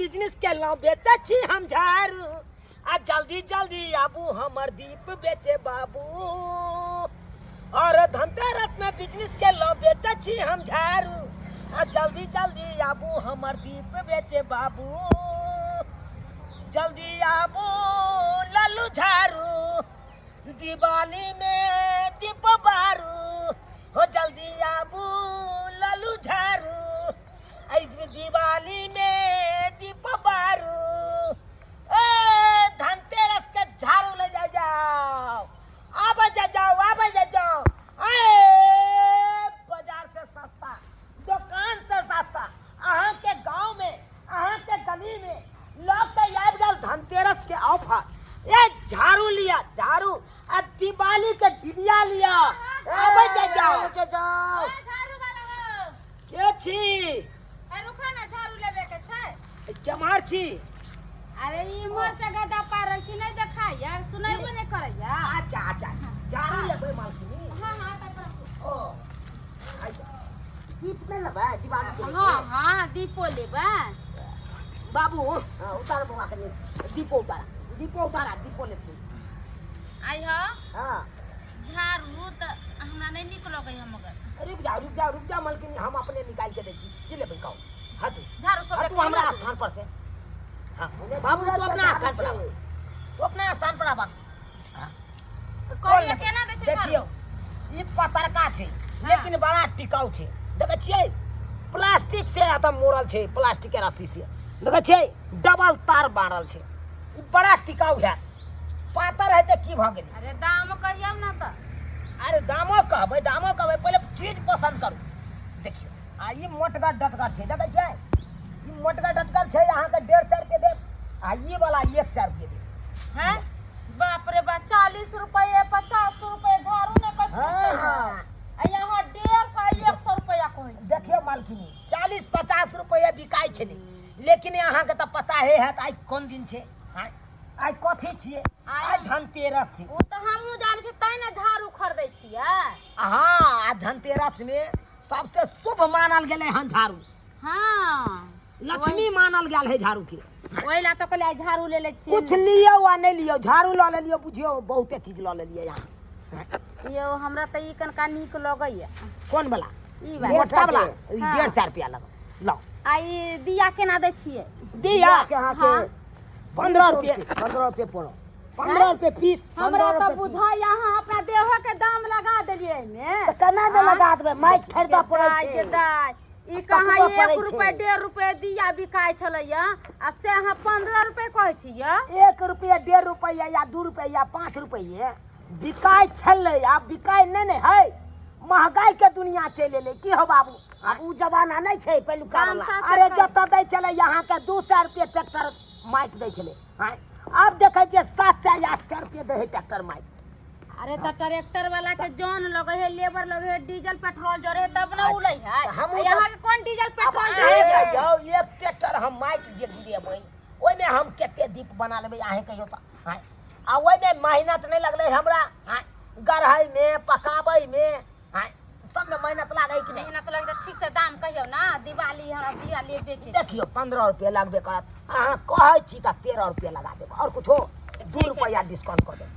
Business केलहुँ, बेचै छी हम झाड़ू। आ जल्दी जल्दी आबू हमर दीप बेचे बाबू। और धनतेरस में बिजनेस केलहुँ, बेचै छी हम झाड़ू। आ जल्दी जल्दी आबू हमर दीप बेचे बाबू। जल्दी आबू लल्लू झाड़ू, दिवाली में दीप बारू। हो जल्दी आबू लल्लू झाड़ू, ऐ दिवाली में दीप बारू। ए धनतेरस के झाड़ू ले जा जाओ, आबे जा जाओ, आबे जा जाओ। ए बाजार से सस्ता, दुकान से सस्ता, अहाँ के गांव में, अहाँ के गली में लोग के आबि गेल धनतेरस के ऑफर। ए झाड़ू लिया झाड़ू, आ दिवाली के डिबिया लिया, आबे जा जाओ। आबे जाओ। झाड़ू वाला हो। के छी? ए, रुको ना, झाड़ू लेबे के छै। केम्हर छी? अरे इम्हर से गदा पारल छी, नहीं देखाइया, सुनैबो नहीं करैया। अच्छा अच्छा, झाड़ू लेबै मालकिनी? हाँ हाँ, तब रखू। ओ अच्छा। दीप नहि लेबै दिवाली के? हाँ हाँ, दीपो लेबै। बाबू। हाँ, उतार बौआ कनि। दीपो उतारा, दीपो उतारा, दीपो लेथिन। आई हो। हाँ। झाड़ू तऽ हमरा नहि नीक लगैया मगर। रुक जाओ, रुक जाओ, रुक जाओ मालकिनी, हम अपने निकाल के दै छी। की लेबै कहू? हटू। झाड़ू सब हटू हमरा स्थान पर से। हाँ बाबू, तू अपना स्थान पर आबा, तू अपना स्थान पर आबा। हाँ। कहियो केना दै छै झाड़ू? देखियौ, ई पतरका छै लेकिन बड़ा टिकाउ छै। देखै छियै, प्लास्टिक से एतऽ मोड़ल छै, प्लास्टिक के रस्सी से। देखै छियै, डबल तार बारल छै। ई बड़ा टिकाउ हैत। पातर है तऽ की भऽ गेलै? अरे दाम कहियौ ने तऽ। अरे दामो कहबै, दामो कहबै, पहिले चीज पसन्द करू। देखियौ, आ ई मोटगर डटगर छै। देखै छियै, ई मोटगर डटगर छै, अहाँके 150 रुपये देब, आ ई वाला 100 रुपये देब। हैं, बाप रे बा, 40 रुपये 50 रुपये झाड़ू ने कोई पूछे है। आ यहाँ 150 100 रुपया कहै। देखियौ मालकिनी, 40-50 रुपये बिकाइ छलै, लेकिन अहाँके तऽ पता हे हैत आइ कोन दिन छै। आँय, आइ कथी छियै? आइ धनतेरस छै। ओ तऽ हमहूँ जानै छियै, तैं ने झाड़ू खरीदै छियै। हाँ, आ धनतेरस में सबसे शुभ मानल गेलै हन झाड़ू। लक्ष्मी मानल गेल है झाड़ू के। ओहि ला तऽ कहलियै आइ झाड़ू ले लै छियै। कुछ लियौ आ नहि लियौ, झाड़ू लऽ लेलियौ, बुझियौ बहुते चीज लऽ लेलियै यहाँ। यौ, हमरा तऽ ई कनका नीक लगैया। कोन वाला? ई वाला। मोटका वाला? ई हाँ। 150 रुपया लगल। लौ। आ ई दिया केना दै छियै? दिया छै अहाँके। हाँ। 15 रुपये। 15 रुपये पड़ो। 15 रुपये पीस। हमरा 15 तऽ रुपये। बुझाइया अहाँ अपना देहो के दाम लगा देलियै एहिमे। तऽ केना नहि लगा देबै? माटि खरीदऽ पड़ै दाय के छै। दाय, ई कतबो कहाँ पड़ै 1 रुपए छै। 1.5 रुपए दिया बिकाइ छलैया, आ से अहाँ 15 रुपए कहै छियै। 1 रुपये, 1.5 रुपया या 2 रुपया या 5 रुपये बिकाइ छलै, आब बिकाइ नहि ने है। महगाई के दुनिया चलि एलै। की हो बाबू? आब ओ जमाना नहि छै पहिलुका दाम वाला। साथ अरे साथ जतऽ दै छलै अहाँके 200 रुपये ट्रैक्टर माटि दै छलै, आँय, आब देखै छियै 700 800 रुपये दै है ट्रैक्टर माटि। अरे तऽ ट्रैक्टर वाला के जन लगे है, लेबर लगे है, डीजल पेट्रोल जरे है तब ने उलै है। तऽ हमहूँ आ यहाँ के कोन डीजल आब पेट्रोल अहें जरे है? कहियौ, एक ट्रैक्टर हम माटि जे गिरेबै ओहिमे हम कते दीप बना लेबै, अहें कहियौ तऽ? आँय, आ ओहिमे मेहनत नहि लगलै हमरा? आँय, गढ़ैमे, पकाबैमे, आँय, सबमे मेहनत लागै कि नहि? मेहनत लगे तऽ ठीक से दाम कहियौ ना। दिवाली हमरा दिया लेबे के छै। देखियौ, 15 रुपये लगबे करत। अहाँ कहै छी तऽ 13 रुपये लगा देब, आओर कुछो? 2 ठीक है। रुपैआ डिस्काउंट कऽ देब।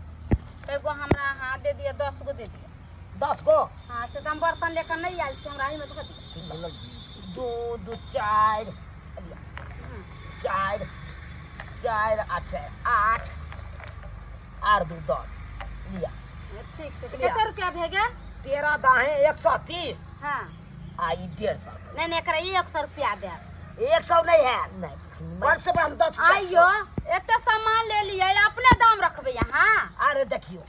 एगो हमरा अहाँ दे दिअ, 10 गो दे दिअ। 10 गो? हाँ, से तऽ हम बर्तन लेकर नहि आयल छी, हमरा एहिमे धऽ दिअ। 2 2 4, 4 4 आ 4 8 आर 2 10, लिअ। ठीक छै, तऽ लिअ। कते रुपया भए गेल? 13 दाहे 130। हाँ। आ ई 150। नहि नहि, एकरा 100 रुपया देब। 100 नहि है। नहि, बड़ से बड़ हम 10। आइयो एते सामान ले लियै, अपने दाम रखबै अहाँ? अरे देखियौ,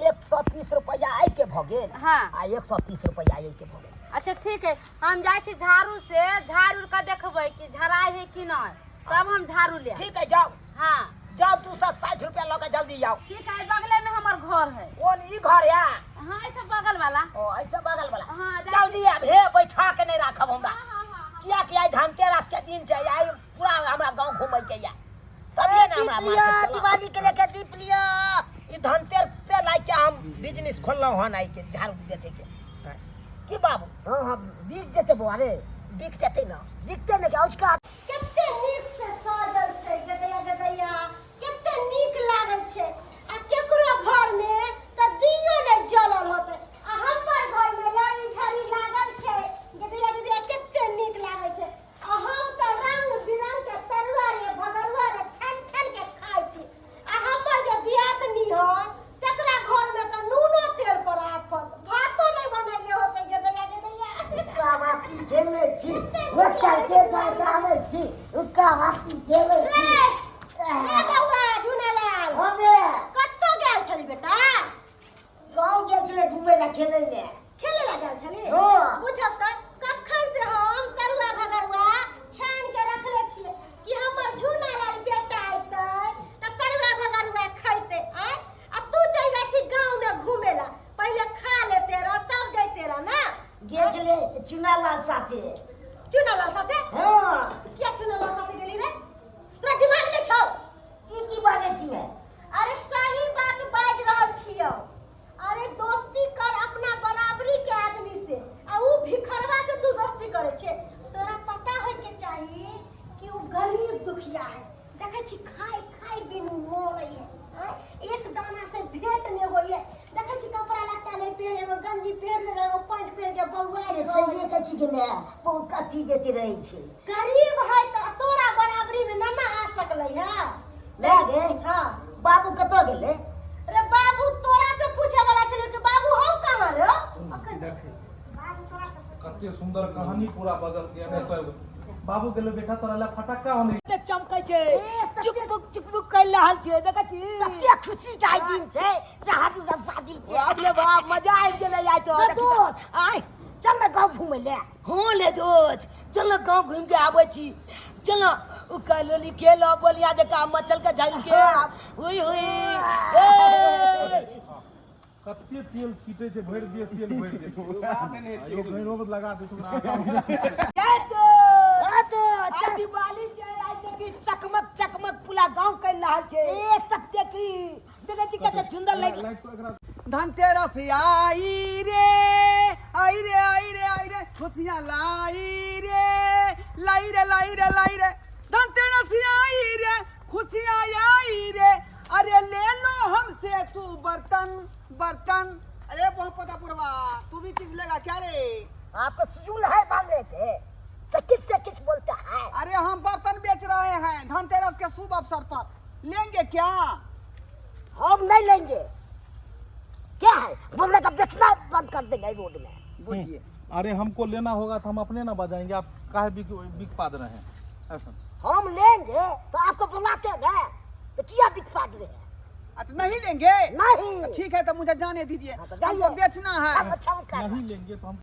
130 रुपैआ आइ के भऽ गेल। हाँ। आ 130 रुपैआ आइ के भऽ गेल। अच्छा ठीक है, हम जाइ छी झाड़ू से झाड़ू के देखबै कि झराइ है कि नहि, तब हम झाड़ू लेब। ठीक है, जाओ। हाँ। जाओ, 260 रुपया लऽ के जल्दी जाओ। ठीक है, बगले में हमर घर है। कोन, ई घर है? हाँ, ऐसे बगल वाला। ओ, ऐसे बगल वाला। हाँ, जाइ। जल्दी आब हे, बैठा के नहीं राखब हमरा। हाँ हाँ हाँ। किया कि आइ धनतेरस के दिन छै, आइ पूरा हमरा गांव घूमै के या, तभिए ने हमरा दीप लिअ। मार्केट चलत। दिवाली के लेके दीप लिअ। ई धनतेरस से लाय के हम बिजनेस खोललहुँ हन, आइ के झाड़ू बेचै के। हाँ। की बाबू? हाँ हाँ, बिक जेतै बौआ रे। बिक जेतै ने? बिकतै ने कि औचका। कते नीक से सजल हाथी खेलै रे छी। रे बौआ झुनालाल हँ गे कतौ गेल छली बेटा गाँव गेल छलै घुमै लए खेलै लए खेले ला गेल छली हँ। बुझब तऽ कखन से हम तरुआ भगरुआ छानि के रखले छियै कि हमर झुनालाल बेटा अयतै तऽ तरुआ भगरुआ खैतै आँय आ तू चलि जाइ छी गाँव में घूमे ला पहिले खा लेते रह तब जैते रह ना गेल छलै चुनालाल साथे चुनालाल साथे हँ किया चुनालाल साथे गेली रे तोरा दिमाग नहि छौ ई की बाजै छी मैं अरे सही बात बाजि रहल छियौ अरे दोस्ती कर अपना बराबरी के आदमी से आ ऊ भिखरवा से तू दोस्ती करे छे तोरा पता होय के चाही कि ऊ गरीब दुखिया है देखै छी खाय खाय बिनु मरै है आँय? एक दाना से भेंट नहि होइए देखै छी कपड़ा लत्ता नहि पहिर एगो गंजी पहिर लेलक एगो पैंट पहिर के बौआ से सहिए कहै छी कि मैं बहुत अथी जेते रहै छी गरीब है तऽ तोरा बराबरी में ना ना आ सकलै है लए गे हाँ बाबू कतऽ गेलै रे बाबू तोरा से पूछे वाला छलै कि बाबू हौ कहाँ रे अखन देखै बाबू तोरा से कते सुंदर कहानी पूरा बजल के नहि तो बाबू गेलो बेटा तोरा ला फटक्का होने कते चमकै छै ए, सत्य- चुकमुक चुकमुक करि रहल छै देखै छी कते खुशी के आइ दिन छै से हाथी सब फाजिल छै बाप रे बाप मजा आबि गेलै आइ तो रे दोस्त आय चल ने गाँव घुमै लए हँ ले दोस्त चल ने गाँव घुमि के आबै छी चल ने ओ कलोली खेलो बोलिया जकाँ मचल के झाड़ि के हुई हुई ए कते तेल छीटे छै भरि दिए तेल भरि दे यो घैरो लगा दे जय दोस्त हाँ दोस्त आइ दिवाली छै आइ देखी चकमक चकमक पूरा गाँव करि रहल छै ए तक देखी देखै छी कते सुंदर लागि लाइट तो एकरा धनतेरस आई रे आई रे आई रे आई रे खुशियाँ लाई रे लाई रे लाई रे लाई रे धनतेरस आई रे खुशियाँ आई रे अरे ले लो हमसे तू बर्तन बर्तन अरे बहुत पता पुरवा तू भी किस लेगा क्या रे आपको सुजूल है बांधने के से किस से किस बोलता है अरे हम बर्तन बेच रहे हैं धनतेरस के शुभ अवसर पर लेंगे क्या हम नहीं लेंगे क्या है बोलने का बेचना बंद कर देंगे रोड में बोलिए अरे हमको लेना होगा तो हम अपने ना बजाएंगे आप काहे बिक बिक पाद रहे हैं ऐसा हम लेंगे तो आपको बुलाते हैं तो क्या बिक पा रहे हैं अच्छा नहीं लेंगे नहीं ठीक है तो मुझे जाने दीजिए हाँ, तो जाइए। हमको बेचना है अच्छा अच्छा नहीं लेंगे तो हम